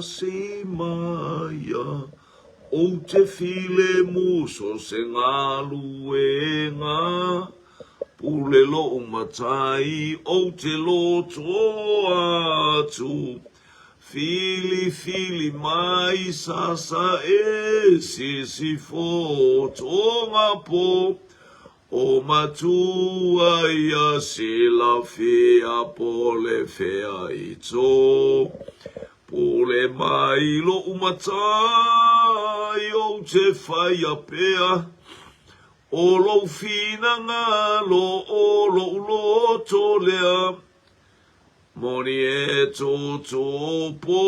Simaia, Ou te filemu so se galuega, Pule lou matai, ou te loto atu, Filifili mai sasa e sisifo tonga po, O matua ia silafia po le fea i tō Pule mai loʻu matai ou te whaia pea O lou finagalo o loʻu loto lea Moni e tōtō pō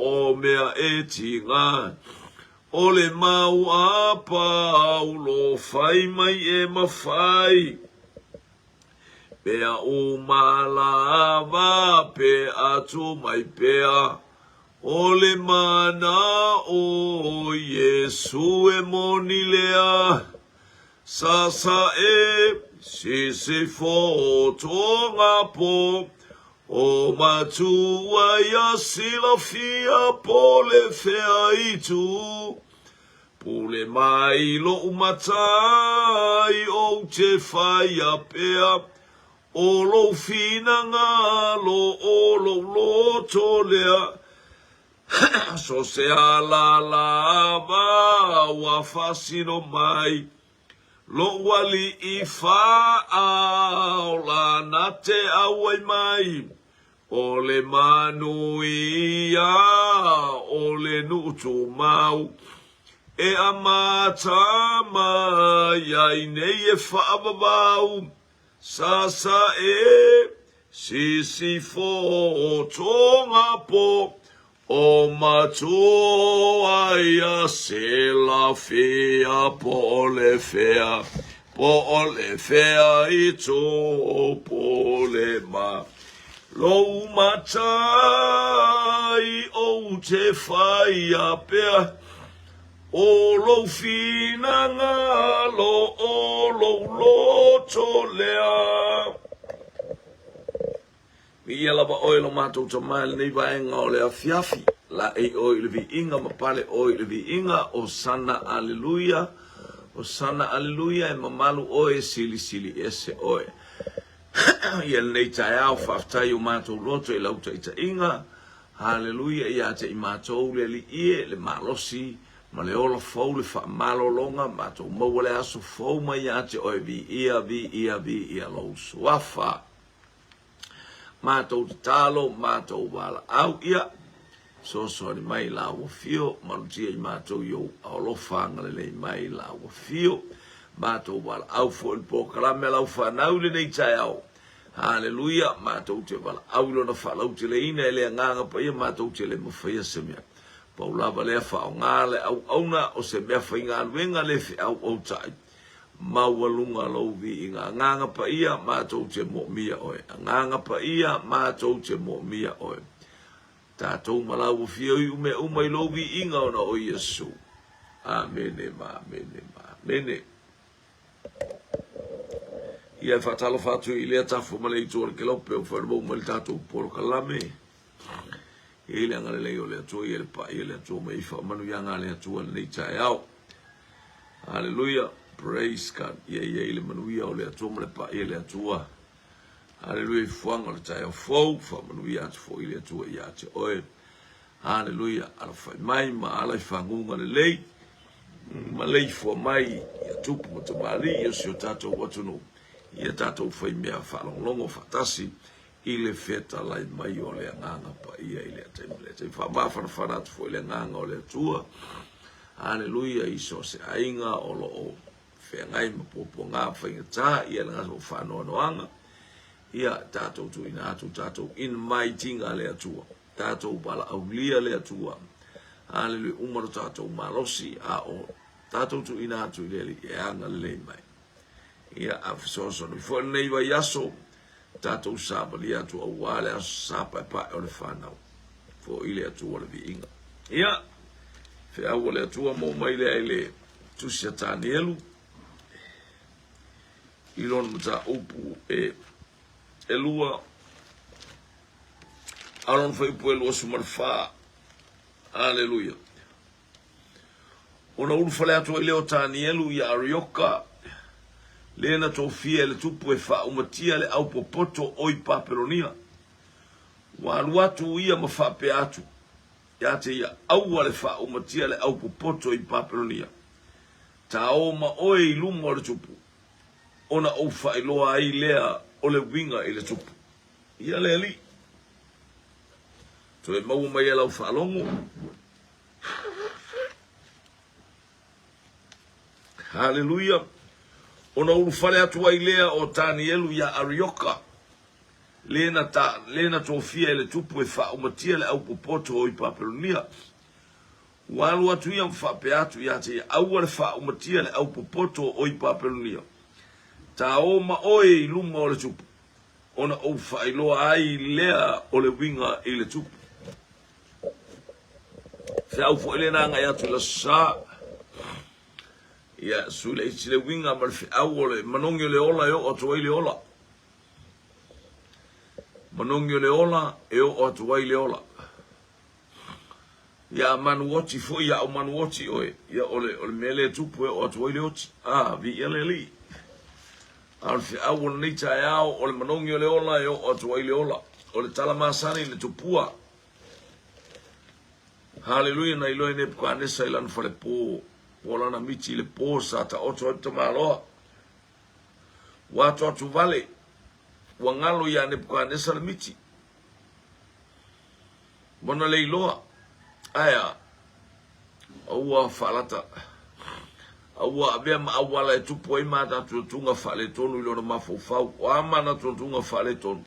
o mea e tiga O le mau a pau lo whai mai e mawhai Mea uma lava pe atu mai pea O le mana o Iesu e moni lea Sasa e sisifo tonga po O matua ia silafia po le fea i tu Pule mai loʻu matai ou te whaia pea O lou finagalo o lou loto lea So se ala lava ua faasino mai Loʻu aliʻi faaola na te ʻauai mai O le manuia o le nuʻu tumau E amata mai ai nei e faavavau Sasa e sisifo tonga po O matua ia silafia po o le fea, po o le fea i tō pule ma lou matai ou te whaia pea o lou finagalo o lou loto lea. Viia lava oe lo matou tama i lenei vaega o le afiafi. Laei oe i le viiga ma pale oe i le viiga. Osana Aleluia. Osana Aleluia e mamalu oe e silisili ese oe. Ia lenei taeao faafetai i o matou loto i lau taitaiga. Haleluia ia te i matou le Alii e, le malosi ma le ola fou le faamalologa matou maua le aso fou mai ia te oe viia viia viia lou suafa. Matou tatalo, matou valaau, ia, fesoasoani mai la ua fio, malutia i matou i ou alofa agalelei mai la ua fio. Matou valaau foi i le polokalame a lau fanau i lenei taeao. Haleluia, matou te valaau i lona faalauteleina e le Agaga Paia, matou te le mafaia se mea. Pau lava lea faaaoga le auauna o se mea faigaluega le feauautai. Maualuga lou viiga. Agaga Paia, matou te moomia oe. Agaga Paia, matou te moomia oe. Tatou ma lau afio i mea uma i lou viiga ona o Iesu. Amene ma amene ma amene. Ia e faatalofa atu i lea tafa ma le itu o le kelope o whanau mai le tatou polokalame. Ia i le agalelei o le Atua, ia le paia o le Atua ma i faamanuiaga a le Atua lenei taeao. Haleluia, praise God. Ia i ai le manuia o le Atua ma le paia o le Atua. Haleluia i fuaga o le taeao fou, faamanuia atu foi le Atua ia te oe. Haleluia, alafai mai ma ala i faguga lelei, ma leifua mai ia tupu ma tamalii o si o tatou atunuu, ia tatou faimea faalogologo faatasi i le fetalai mai o le Agaga Paia i lea taimi lea taimi. Faamafanafana atu foi le Agaga o le Atua. Aleluia i so o se aiga o lo o feagai ma puapuaga ma faigata, ia le gasa o faanoanoaga. Ia tatou tuuina atu, tatou invitinga le Atua. Tatou valaaulia le Atua. Aleluia, uma lo tatou malosi, a o tatou tuuina atu i le Alii e agalelei mai. Ia, a fesoasoani foi lenei vaiaso, tatou savalia atu aua le aso sa paepae o le fanau. Fo'i le Atua le viiga. Ia, feau a le Atua mo mai lea i le tusi a Tanielu, i lona mataupu e elua, a lona fuaiupu e 24. Aleluia. Ona ulufale atu ai lea o Tanielu ia Arioka, le na tofia e le tupu e faaumatia le aupopoto o i Papelonia. Ua alu atu ia ma faapea atu ia te ia, Aua le faaumatia le aupopoto i Papelonia. Taō ma oe i luma o le tupu, ona ou faailoa ai lea o le uiga i le tupu. Ia le Alii, toe maua mai e lau faalogo. Haleluia! Ona ulufale atu ai lea o Tanielu iā Arioka, le na, ta, le na tofia e le tupu e faaumatia le aupopoto o i Papelonia. Ua alu atu ia ma faapea atu ia te ia, Aua le faaumatia le aupopoto o i Papelonia. Taō ma oe i luma o le tupu, ona ou faailoa ai lea o le uiga i le tupu. Feau foi lena agai atu i le Aso Sa. Ia, sui laiti le uiga ma le feau o le manogi o le ola e oo atu ai le ola. Manogi o le ola e oo atu ai le ola. Ia, a manu oti foi, ia au manu oti oe. Ia, o le, o le mea lea e tupu e oo atu ai le oti. A, viia le Alii. A o le feau o lenei taeao, o le manogi o le ola e oo atu ai le ola. O le tala masani i le tupua. Haleluia, na iloa e Nepukanesa i lana falepo, po o lana miti i le po sa taoto ai le tamaloa. Ua atoato vale, ua galo iā Nepukanesa le miti. Ua na le iloa, ae a, ua faalata, a ua avea ma auala e tupu ai manatunatuga faaletonu i lona mafaufau. O a manatunatuga faaletonu?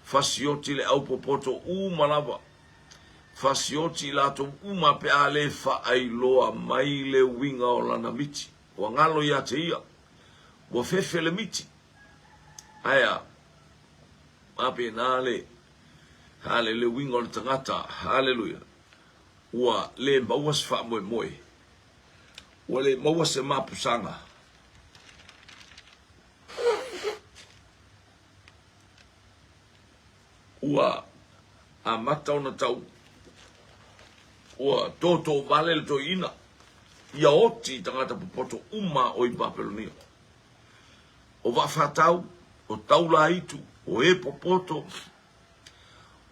Fasioti le aupopoto uma lava. Fasioti i latou uma pe a le faailoa mai le uiga o lana miti. Ua galo ia te ia. Ua fefe le miti. Ae a? Faapena le, hale, le uiga o le tagata. Haleluia. Ua le maua se faamoemoe. Ua le maua se mapusaga. Ua amata ona tau, ua tōtō vale le toeaina, ia oti i tagata popoto uma o i Papelonia. O Vaafatau, o Taulaitu, o e popoto,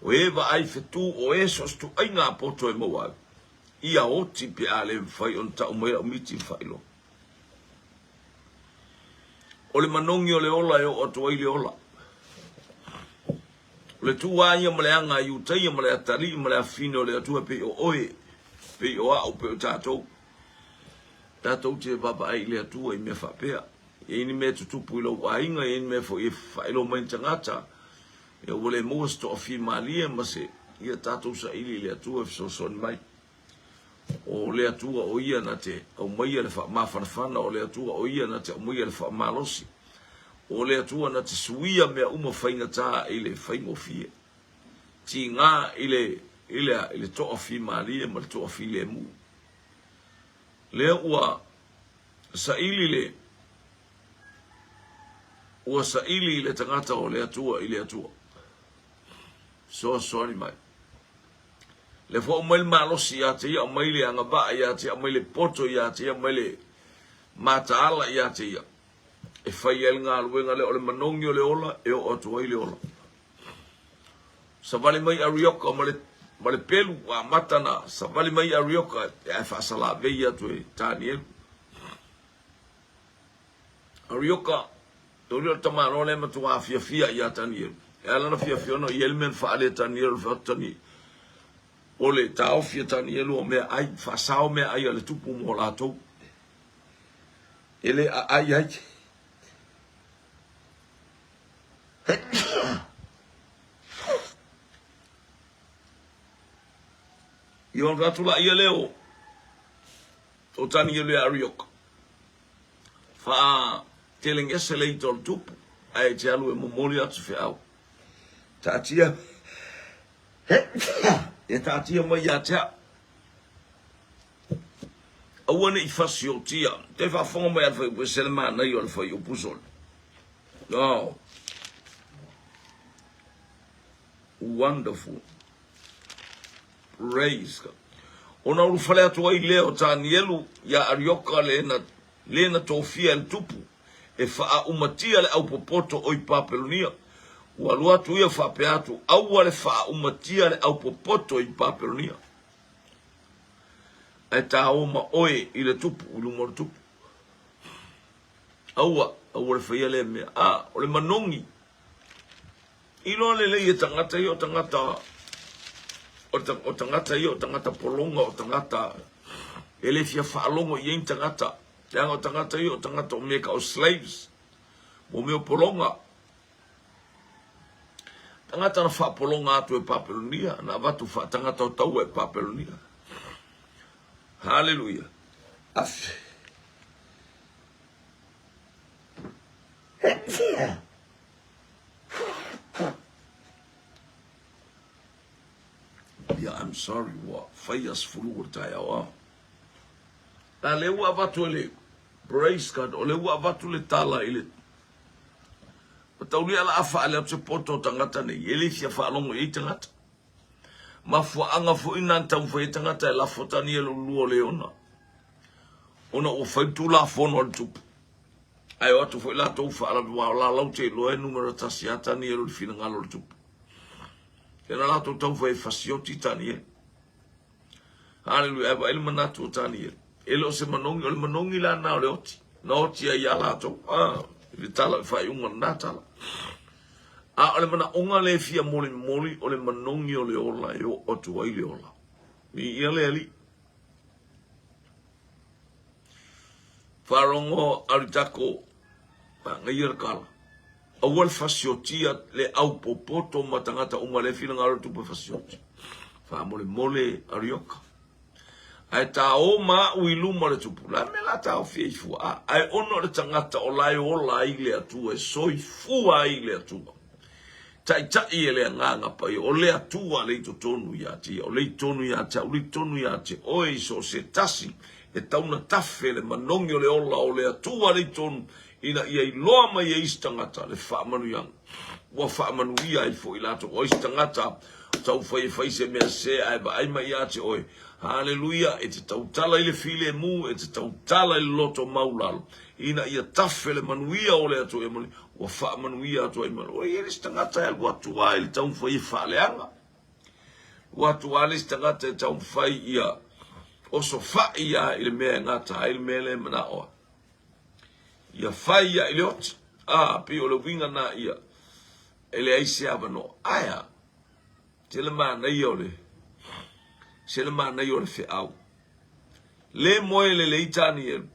o e vaai fetu, o e so o se tuaiga poto e maua ai, ia oti pe a le mafai ona tau mai lau miti ma faailoa. O le manogi o le ola e oo atu ai le ola. O le tu a ia ma le aga i Utaia ma le atalii ma le afafine o le Atua e pei o oe, pei o au, pei o tatou. Tatou te vaavaai i le Atua i mea faapea. E i ai ni mea e tutupu i lou aiga, e i ai ni mea foi e faailoa mai i tagata, ia ua le maua se toafimalie ma se, ia tatou saili i le Atua e fesoasoani mai. O le Atua o Ia na te aumaia le faamafanafana, o le Atua o Ia na te aumaia le faamalosi, o le Atua na te suia mea uma faigata i le faigofie, tiga i le, i le, i le toafimalie ma le toafilemu. Lea ua saili le, ua saili le tagata o le Atua i le Atua. Fesoasoani mai. Lea foi aumai le malosi ia te ia, aumai le agavaa ia te ia, aumai le poto ia te ia, aumai le mataala ia te ia. E fai ai le galuega lea o le manogi o le ola e oo atu ai le ola. Savali mai Arioka ma le, ma le pelu, ua amata na savali mai Arioka ae faasalavei atu e Tanielu. Arioka, tau lea o le tamaloa lea e matuā fiafia iā Tanielu. E ala ona fiafia ona i ai le mea na faaali e Tanielu, o le fai o le taofi a Tanielu o meaai, faasao meaai a le tupu mo latou. E le aai ai. Ia ona atu laia lea o o Tanielu ia Arioka. Faatelegese le ita o le tupu, ae te alu e momoli atu feau. Taatia, e taatia mai ia te au. Aua ne i fasiotia. Te faafofoga mai a le fuaiupu, ese le manaia o le fuaiupu sole. No. Wonderful. Praise God. Ona ulufale atu ai lea o Tanielu iā Arioka le na, le na tofia e le tupu, e faaaumatia le aupopoto o i Papelonia. Ua alu atu ia faapea atu, Aua le faaaumatia le aupopoto i Papelonia. Ae tāo ma oe i le tupu, i luma o le tupu. Aua, aua le faia lea mea. A, o le manogi. Iloa lelei e tagata ia o tagata o tagata ia o tagata pologa o tagata e le fia faalogo i ai ni tagata. Leaga o tagata ia o tagata o mea o slaves, mo mea o pologa. Tagata na faapologa atu e Papelonia, na avatu faatagata o taua e Papelonia. Haleluia. Afe. Yeah, I'm sorry, ua fai aso fulu o le taeao a. A lea ua avatu e le praise God, o lea ua avatu le tala i le Mataulia la a faale atu se poto o tagata nei, e le fia faalogo i ai tagata. Mafuaaga foi na na taumafai ai tagata e lafo Taniela lua o Leona, ona ua fai le tulafono a le tupu. Ae o atu foi latou faalavelave, aua o lalau te iloa e numera tasi lava Tanielu i le finagalo o le tupu. Lea na latou taumafai e fasioti Tanielu. Haleluia, ae vaai le manatu o Tanielu. E le o se manogi, o le manogi la na o le oti. Na oti ai ia latou. Ah, i le tala, i faaiuga o lena tala. A o le manaoga le fia molimoli o le manogi o le ola e oo atu ai le ola. Viia le Alii. Faalogo Aritako, Manaia le tala. Aua le fasiotia le au popoto ma tagata uma le finagalo le tupe fasioti. Faamolemole Arioka. Ae taō ma au i luma o le tupu. La mea la taofi ai fua. A, ae ono o le tagata o la e ola ai le Atua, e soifua ai le Atua. Taitai e le Agaga Paia, o le Atua le i totonu ia te ia, o le i tonu ia te au, le i tonu ia te oe i so o se tasi, e tau na tafe le manogi o le ola o le Atua le i tonu, ina ia iloa mai e isi tagata le faamanuiaga. Ua faamanuia ai foi latou. O isi tagata taufai e fai se mea sese ae vaai mai ia te oe. Haleluia, e te tautala i le filemu, e te tautala i le loto maulalo, ina ia tafe le manuia o le Atua ia manuia. Ua faamanuia atu ai ma ua i ai le isi tagata e alu atu lava i le taumafai e faaleaga. Ua atu lava le isi tagata e taumafai ia osofai ia i le mea e gata ai le mea lea e manao ai. Ia fai ia i le oti. A, pei o le uiga na ia e leai se avanoa. Ae a? Se le manaia o le se le manaia o le feau. Le moe lelei Tanielu.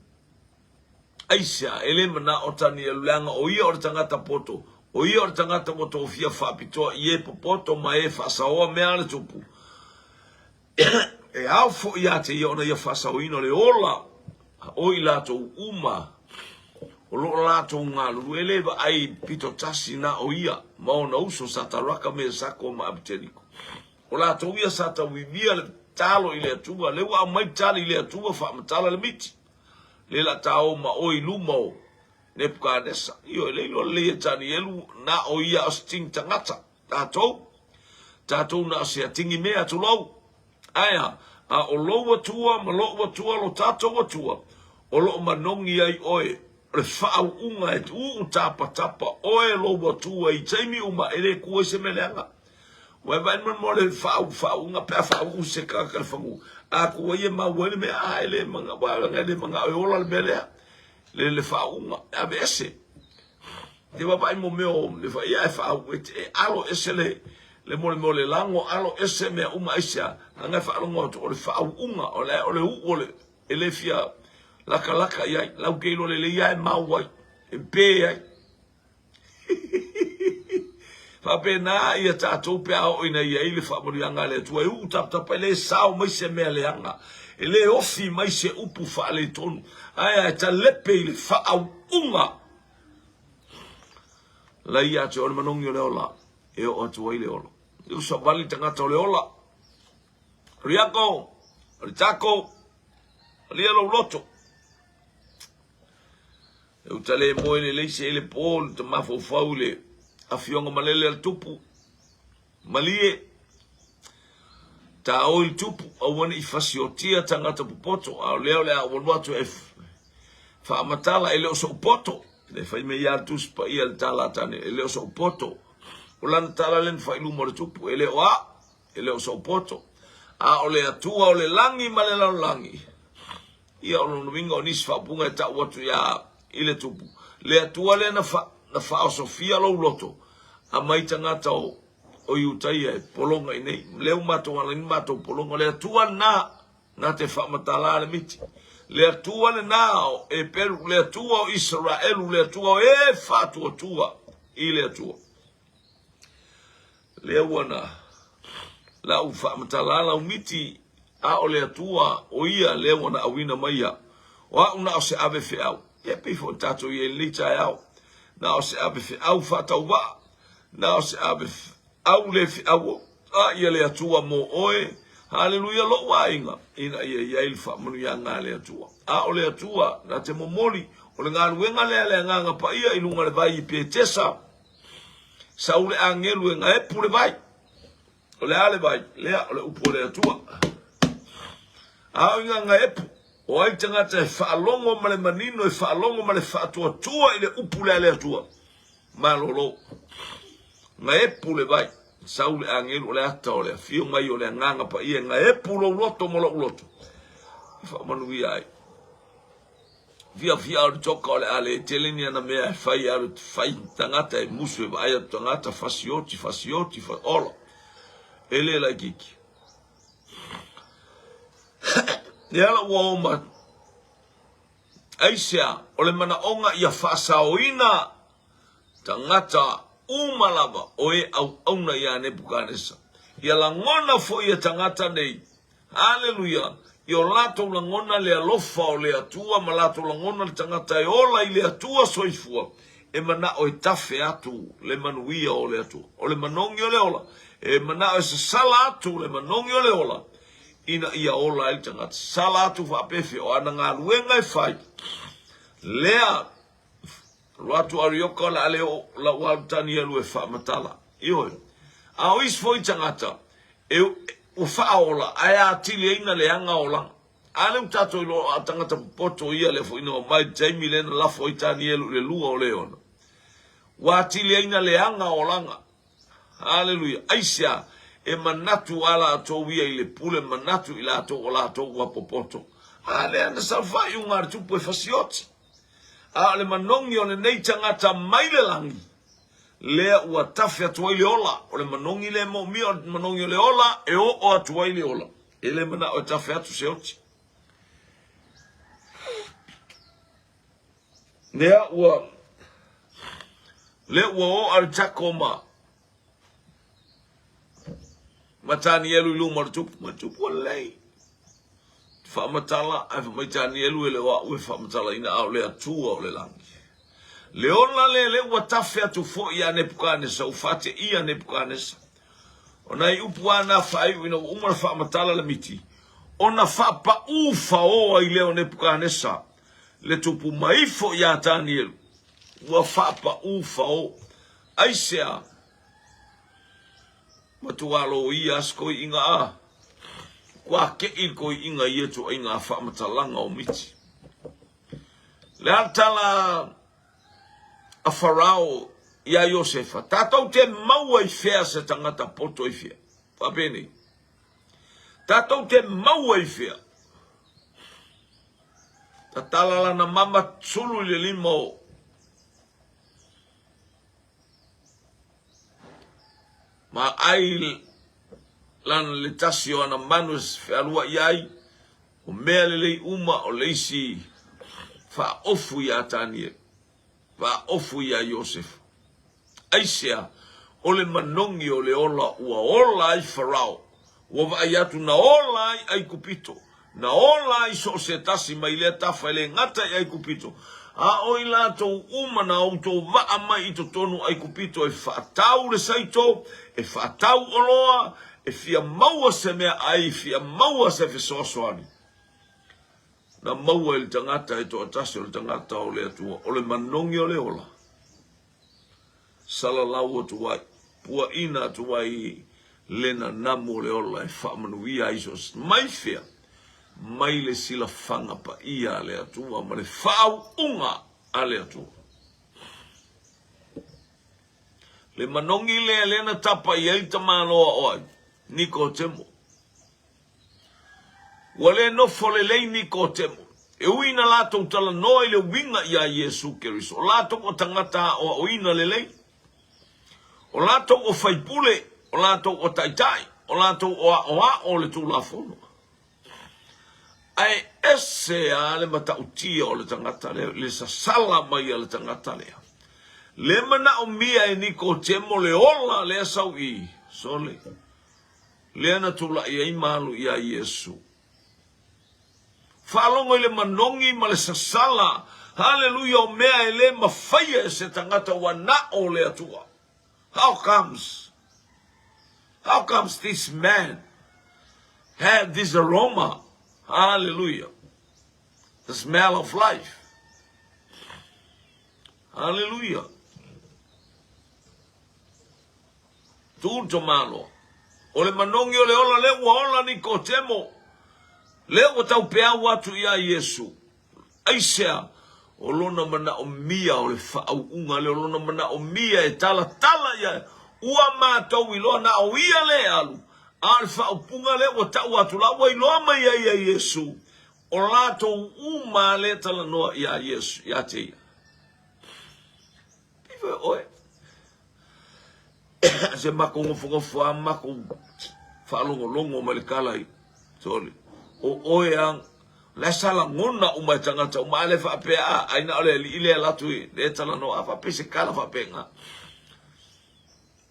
Aisea? E le manao Tanielu leaga o ia o le tagata poto, o ia o le tagata ua tofia faapitoa i e popoto ma e faasaoa mea a le tupu. E ao foi ia te ia ona ia faasaoina le ola o i latou uma o lo o latou galulue. E le vaai pito tasi na o ia ma ona uso Sataraka, Mesako ma Abteniko. O latou ia sa tauivia le talo i le Atua, lea ua aumai tali i le Atua faamatala le miti. Le la tao ma oe i luma o Nepukanesa. Ioe, le iloa lelei e Tanielu, na o ia o se tini tagata. Tatou, tatou na o se atigi mea, tulou. Ae a? A o lou Atua ma lo'u Atua, lo tatou Atua, o lo'o manogi ai oe, o le faauuga e uu tapatapa oe lou Atua i taimi uma, e le ku ai se mea leaga. Ua e vaai mai mo le faau, faauuga pe a faauu se tagata i le fanua, a ku ai e mau ai le mea, a e le mana, ua e le manao e ola le mea lea, le, le faauuga, e aveese. Te vaavaai mo mea o le faia e faauu, e, e alo ese le, le mo le mea o le lago, alo ese mea uma aisea, leaga e faalogo atu o le faauuga, o le, o le uu o le, e le fia lakalaka i ai, lau ke iloa lelei lava e mau ai, e pe ai. Faapena ia tatou pe a oo ina i ai le faamanuiaga a le Atua, e uu tapatapa, e le sao mai se mea leaga, e le ofi mai se upu faaletonu, ae a e talepe i le faauuga. La ia te o le manogi o le ola, e oo atu ai le ola. E usavali le tagata o le ola. Riako, Ritako, malie lou loto. E uta le moe lelei se i le po, le mafaufau i le afioga malele a le tupu. Malie. Tāoi le tupu, aua ne i fasiotia tagata popoto, a o lea o le a ou alu atu e faamatala, e le o so'u poto. Le fai mai ia le Tusi Paia le tala a Tane, e le o so'u poto. O lana tala lea na fai i luma o le tupu, e le o a'u, e le o so'u poto, a o le Atua o le lagi ma le lalolagi. Ia o lona uiga o nisi faaupuga e tau atu iā i le tupu, le Atua lea na, fa, na faaosofia lou loto, aumai tagata o o Iutaia e pologa i nei. Lea ua matou ala ai ni matou pologa. O le Atua lena na te faamatala le miti. Le Atua lena o Eperu, le Atua o Isaraelu, le Atua o e faatuatua i le Atua. Lea ua na lau faamatala lau miti, a o le Atua o ia lea ua na auina mai au. O au na o se ave feau. Ia pei foi tatou i ai lenei taeao. Na o se ave feau faatauvaa. Na o se ave au le feau a ia le Atua mo oe. Haleluia lou aiga, ina ia i ai le faamanuiaga a le Atua. A o le Atua na te momoli, o le galuega lea a le Agaga Paia i luga o le vai i Petesa. Sau le agelu e gaepu le vai. O le a le vai? Lea, o le upu a le Atua. A o i gagaepu, o ai tagata e faalogo ma le manino, e faalogo ma le faatuatua i le upu lea a le Atua. Malolo. Gaepu le vai. Sau le agelu o le ata o le afio mai o le Agaga Paia e gaepu lou loto ma lou loto. E faamanuia ai. Fiafia o le toka o le a le tele ni ana mea e fai alu fai tagata e musu e vaai atu tagata fasioti fasioti fa ola e le laititi. Lea la ua o ma aisea o le manaoga ia faasaoina tagata uma lava o e auauna ia Nepukanesa. Ia lagona foi e tagata nei Aleluia! I o latou lagona le alofa o le Atua ma latou lagona le tagata e ola i le Atua soifua, e manao e tafe atu le manuia o le Atua. O le manogi o le ola, e manao e sasala atu le manogi o le ola, ina ia ola ai le tagata. Sasala atu faapefea, o ana galuega e fai, lea Alu atu Arioka o le a le oo lau alu Tanielu e faamatala. Ioe. A o isi foi tagata, e, ua faaola ae atili ai na leaga olaga. A lea ua tatou iloa a tagata popoto ia lea foi na omai i le taimi lea na lafo ai Tanielu i le lua o Leona. Ua atili ai na leaga olaga. Haleluia. Aisea? E manatu a latou ia i le pule, manatu i latou o latou ua popoto. A lea na sau faaiuga a le tupu e fasioti. A o le manogi o lenei tagata mai le lagi, lea ua tafe atu ai le ola. O le manogi lea e moomia, o le manogi o le ola e oo atu ai le ola. E le manao e tafe atu se oti. Lea ua lea ua oo a le tako ma ma Tanielu i luma o le tupu, ma tupu lelei. Faamatala, ae fai mai Tanielu e le o a'u e faamatalaina, a o le Atua o le lagi. Le ola lea lea ua tafe atu foi ia Nepukanesa, ua faateia Nepukanesa. O nai upu a na faaiu ina ua uma ona faamatala le miti, ona faapaū faoa ai lea o Nepukanesa le tupu ma ifo iā Tanielu, ua faapaū fao. Aisea? Matua loia a se toiʻiga a kua keʻi le toiʻiga i ia tuaiga faamatalaga o miti. Le a le tala a Farao iā Iosefa, Tatou te maua i fea se tagata poto i fea? Faapenei, Tatou te maua i fea? Tatala lana mama sulu i le lima o Ma ai lana le tasi o ana manu e fealuai ai, o mea lelei uma o le isi faaofu iā Taniele, faaofu iā Iosefa. Aisea? O le manogi o le ola ua ola ai Farao, ua vaai atu na ola ai Aikupito, na ola ai so o se tasi mai lea tafa e le gata i Aikupito, a o i latou uma na outou vaa mai i totonu o Aikupito e faatau le saito, e faatau oloa, e fia maua se meaai, fia maua se fesoasoani. Na maua i le tagata e toatasi o le tagata o le Atua, o le manogi o le ola. Salalau atu ai, puaina atu ai. Le nanamu o le ola e faamanuia ai so o se mai fea, mai le silafaga paia a le Atua ma le faauuga a le Atua. Le manogi lea lea na tapa i ai le tamaloa o ai? Nikotemo. Ua le nofo lelei Nikotemo. E ui ina latou talanoa i le uiga iā Iesu Keriso, o latou o tagata aoaoina lelei, o latou o faipule, o latou o taitai, o latou o aoao o le Tulafono. Ae ese lava le matautia o le tagata lea, le sasala mai a le tagata lea. Le manaomia e Nikotemo le ola lea sau i Sole, lea na tulai ai ma alu iā Iesu. Faalogo i le manogi ma le sasala, haleluia, o mea e le mafaia e se tagata ua nao le Atua. How comes? How comes this man have this aroma? Hallelujah. The smell of life. Hallelujah. Tu to malo. O le manogi o le ola le ua ola Nikotemo. Le ua taupeau atu iā Iesu. Aisea? O lona manaomia o le faauuga lea, o lona manaomia e talatala ia, ua matou iloa na o ia lea e alu, a o le faaupuga lea ua tau atu la ua iloa mai ai e Iesu, o latou uma lea e talanoa iā Iesu, ia te ia. Pei foi oe. Se makou nofonofo a makou faalogologo mai le tala i sole. O oe a la sa lagona uma e tagata uma a le faapea a ai na o le alii lea alu atu i le talanoa a faapea se tala faapena.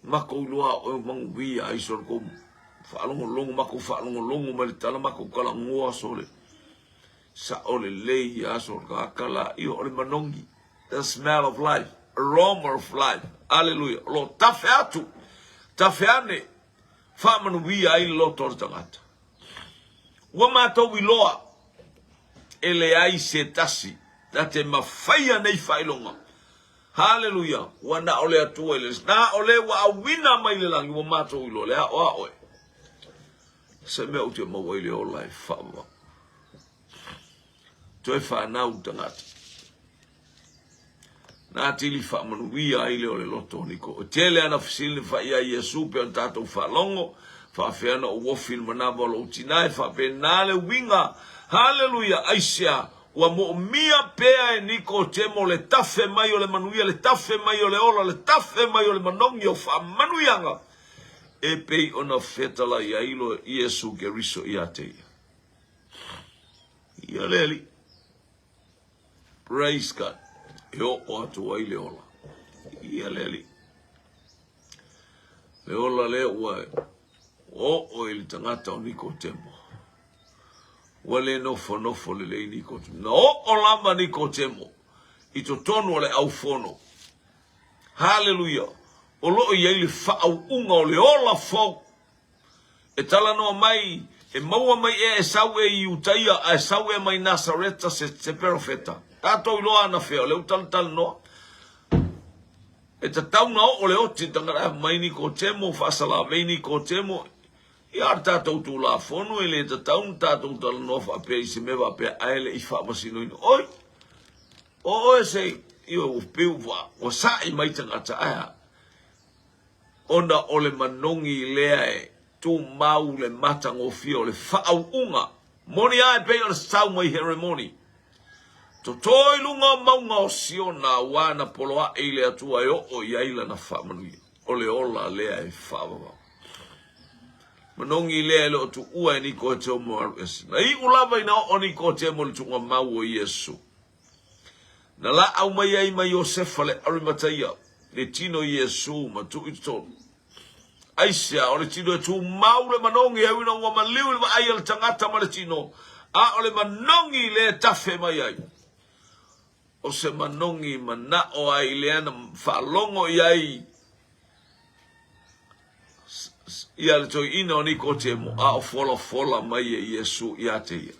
Makou iloa oe manuia ai sole kou faalogologo makou faalogologo mai le tala makou talanoa sole. Sao lelei a sole ka kala i o le manogi. The smell of life, aroma of life. Aleluia. O lo o tafe atu, tafe ane, faamanuia ai le loto o le tagata. Ua matou iloa, e leai se tasi na te mafaia nei faailoga. Haleluia. Ua na o le Atua i le na o le ua auina mai le lagi, ua matou iloa, le aoao e. Se mea ou te maua i le ola e faavavau. Toe fanau tagata. Na atili faamanuia ai lea o le loto o Niko. E tele ana fesili na fai ia Iesu pei ona tatou faalogo, faafefea ona ou ofi i le manava o lou tina e faapena le uiga. Haleluia! Aisea? Ua moomia pea e Nikotemo le tafe mai o le manuia, le tafe mai o le ola, le tafe mai o le manogi o faamanuiaga e pei ona fetalai ai lo Iesu Keriso ia te ia. Ia le Alii. Praise God. E oo atu ai le ola. Ia le Alii. Le ola lea ua oo i le tagata o Nikotemo. Ua le nofonofo lelei Nikotemo. Na oo lava Nikotemo i totonu o le aufono. Haleluia. O lo o i ai le faauuga o le ola fou. E talanoa mai, e maua mai ea e sau e i Iutaia a e sau ea mai Nasareta se, se perofeta. Tatou iloa anafea, o lea ua talatalanoa. E tatau na oo le oti tagata mai Nikotemo, faasalavei Nikotemo. Ia o le tatou Tulafono e le tatau na tatou talanoa faapea i se mea faapea ae le i faamasinoina. Oi, o oe se, ioe, ua pei ua, ua sa'i mai tagata, ae a? Ona o le manogi lea e tumau le matagofie o le faauuga. Moni a e pei ona sau mai Heremoni. Toto i luga o mauga o Siona aua na poloaʻe i le Atua e oo i ai lana faamanuia. O le ola lea e faavavau. Manogi lea e le o tuua e Nikotemo alu ese. Na iu lava ina oo Nikotemo i le tuugamau o Iesu. Na laau mai ai ma Iosefa le Arimataia, le tino i Iesu ma tuu i totonu. Aisea, o le tino e tumau le manogi e ui ina ua maliu i le vaai a le tagata ma le tino, a o le manogi lea e tafe mai ai. O se manogi manao ai lea na faalogo i ai ia le toeaina o Nikotemo, a o folafola mai e Iesu ia te ia.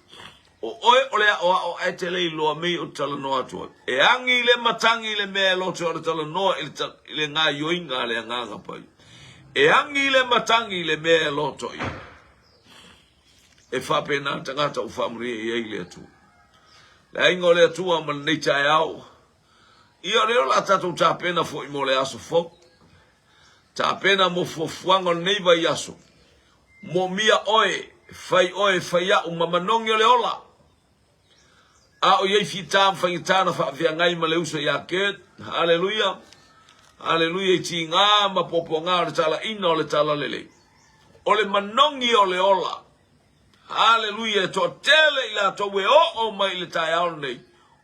O oe o le aʻoaʻo ae te le iloa mei ou te talanoa atu ai. E agi le matagi i le mea e loto o le talanoa i le, i le gaioiga a le Agaga Paia. E agi le matagi i le mea e loto i ai. E faapena le tagata ua faamanuia i ai le Atua. Le aiga o le Atua ma lenei taeao, ia o lea o le a tatou tapena foi mo le aso fou. Tapena mo fuafuaga o lenei vaiaso. Moomia oe, fai oe, fai au ma manogi o le ola. A o i ai fita ma faigata na faafeagai ma le uso ia Kurt, haleluia, haleluia i tiga ma puapuaga o le talaina o le talalelei. O le manogi o le ola, haleluia, e toatele i latou e oo mai i le taeao lenei,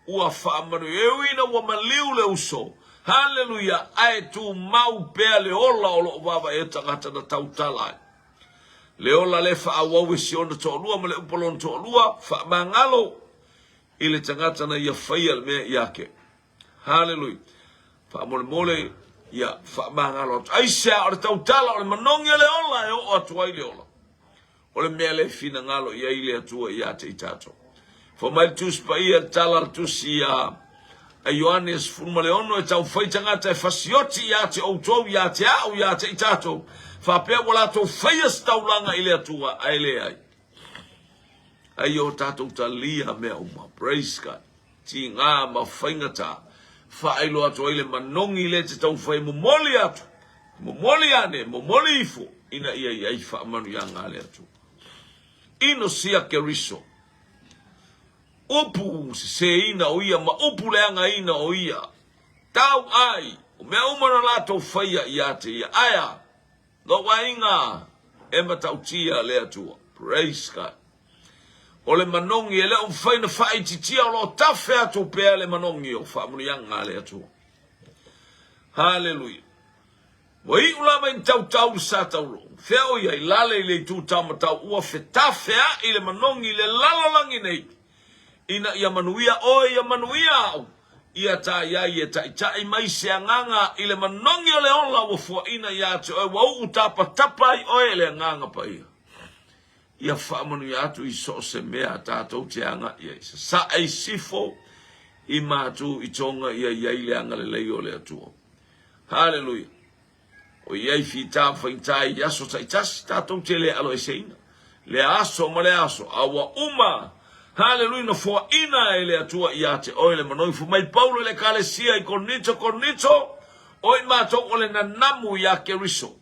ua faamanuia. E ui ina ua maliu le uso, haleluia, ae tumau pea le ola o lo o vaavaia tagata na tautala ai. Le ola le faaauau e si ona toalua ma le upu a lona toalua, faamagalo i le tagata na ia faia le mea ia te. Haleluia. Faamolemole, ia faamagalo atu. Aisea o le tautala o le manogi o le ola e oo atu ai le ola. O le mea le finagalo i ai le Atua ia te i tatou. Fai mai le Tusi Paia, le tala a le Tusi ia a Ioane 16, e taumafai tagata e fasioti ia te outou, ia te au, ia te i tatou, faapea ua latou faia se taulaga i le Atua, ae leai. Ai o tatou talia mea uma. Praise God. Tiga ma faigata, faailoa atu ai le manogi lea e te taumafai e momoli atu, momoli ane, momoli ifo, ina ia i ai faamanuiaga a le Atua. Inosia Keriso. Upu seseina o ia ma upu leagaina o ia. Tau ai, o mea uma na latou faia ia te ia. Ae a? Lou aiga e matautia le Atua. Praise God. O le manogi e le o mafai ona faaitiitia o lo o tafe atu pea le manogi o faamanuiaga a le Atua. Haleluia. Ua iu lava i ni tautau le sa taulo. Fea o ia i lale i le itu taumatau ua fetafea'i le manogi i le lalolagi nei, ina ia manuia oe ia manuia au, ia ta iai e taita'i mai se agaga i le manogi o le ola ua fuaina ia te oe ua uu tapatapa ai oe e le Agaga Paia. Ia faamanuia atu i so o se mea tatou te aga'i ai. Sasae i sifo i matu i toga ia i ai le agalelei o le Atua. Haleluia! O i ai fita ma faigata i aso taitasi, tatou te le aloeseina lea aso ma lea aso, a ua uma, haleluia, na foaina e le Atua ia te oe le manogi. Fai mai Paulo i le Ekalesia i Korinito, Korinito, o i matou o le nanamu ia Keriso.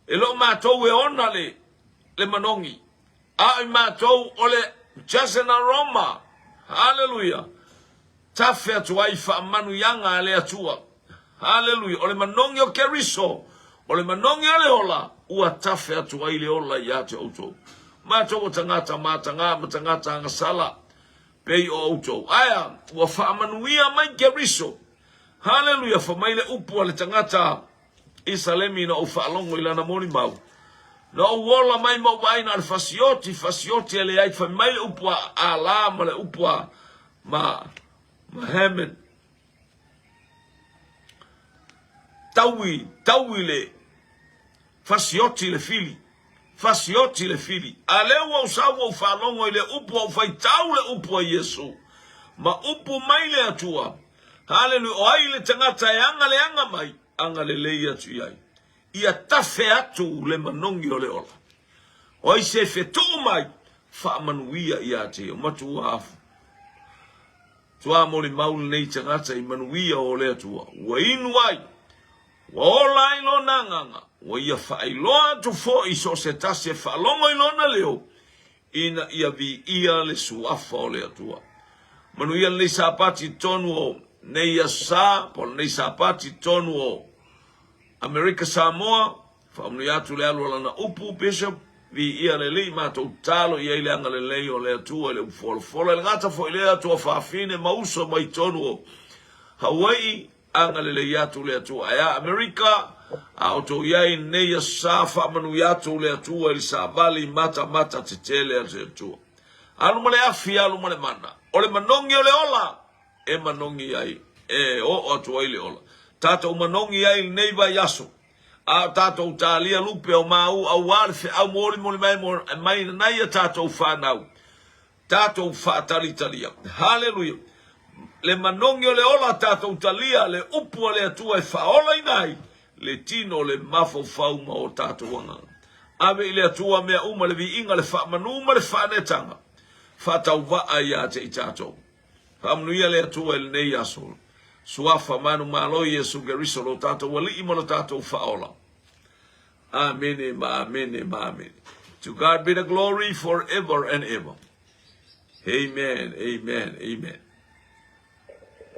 E le o matou e ona le, le manogi, a o i matou o le just an aroma. Haleluia! Tafe atu ai faamanuiaga a le Atua. Haleluia! O le manogi o Keriso, o le manogi o le ola, ua tafe atu ai le ola ia te outou. Matou o tagata matagā ma tagata agasala, pei o outou. Aea, ua faamanuia mai Keriso. Haleluia! Fai mai le upu a le tagata i Salemi na ou faalogo i lana molimau. Na ou ola mai ma ou vaai na o le fasioti, fasioti e leai. Fai mai le upu a Alā ma le upu a ma, ma Hammond. Taui, taui le fasioti le fili, fasioti le fili. A lea ua ou sau ua ou faalogo i le upu a ou faitau le upu a Iesu, ma upu mai le Atua. Haleluia, o ai le tagata e agaleaga mai, agalelei atu i ai. Ia tafe atu le manogi o le ola. O ai se fetuu mai, faamanuia ia te ia. Matua tua molimau lenei tagata i manuia o le Atua. Ua inu ai, ua ola ai lona agaga, ua ia faailoa atu foi i so o se tasi e faalogo i lona leo, ina ia viia le suafa o le Atua. Manuia lenei Sapati i totonu o nei aso sa, po o lenei Sapati i totonu o Amerika Samoa, faamanuia atu le alu o lana upu, Bishop, viia le Alii, matou tatalo i ai le agalelei o le Atua i le upu folafola, e le gata foi i lea Atua fafine ma uso mai totonu o Hawaii, agalelei atu le Atua. Ae a Amerika, a outou i ai i lenei aso sa, faamanuia atu le Atua i le savali matamata tetele a le Atua. Alu ma le afi, alu ma le mana, o le manogi o le ola, e manogi ai, e oo atu ai le ola. Tatou manogi ai i lenei vaiaso, a o tatou talia lupe o māu auā le feau molimoli mai mai nai a tatou whanau. Tatou whaatalitalia. Haleluia. Le manogi o le ola tatou talia le upu a le Atua e whaolaina ai. le tino, le mafaufau ma o tatou agaga. Ave i le Atua mea uma le viiga, le faamanu ma le faaneetaga faatauvaa ia te i tatou. Faamanuia le Atua i lenei aso. Suafa manumalo Iesu Keriso lo tatou Alii ma lo tatou Faaola. Amene ma amene ma amene. To God be the glory forever and ever. Amen, amen, amen.